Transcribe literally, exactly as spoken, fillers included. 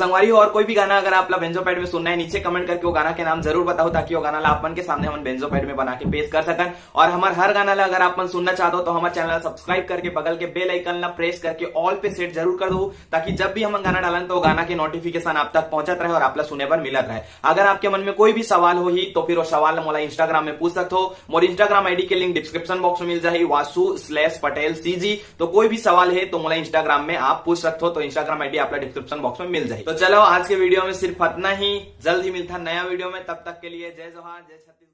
संगवारी हो, और कोई भी गाना अगर आप ला बेंजो पैड में सुनना है, नीचे कमेंट करके वो गाना के नाम जरूर बताओ, ताकि वो गाना ला आप मन के सामने हमन बेंजो पैड में बना के पेश कर सकन। और हमर हर गाना ला अगर आप मन सुनना चाहते हो तो हमर चैनल ला सब्सक्राइब करके बगल के बेल आइकन ला प्रेस करके ऑल पे सेट जरूर कर दो, ताकि जब भी हमन गाना डालन तो वो गाना के नोटिफिकेशन आप तक पहुंचत रहे और आप ला सुने बर मिलत रहे। अगर आपके मन में कोई भी सवाल होही तो फिर वो सवाल ला मोला इंस्टाग्राम में पूछ सकते हो। मोर इंस्टाग्राम आईडी के लिंक डिस्क्रिप्शन बॉक्स में मिल जाही, वासु स्लैश पटेल सीजी। तो कोई भी सवाल है तो मोला इंस्टाग्राम में आप पूछ सकते हो। तो इंस्टाग्राम आईडी आप ला डिस्क्रिप्शन बॉक्स में मिल जाही। तो चलो, आज के वीडियो में सिर्फ इतना ही। जल्द ही मिलता नया वीडियो में, तब तक के लिए जय जोहार, जय छत्तीसगढ़।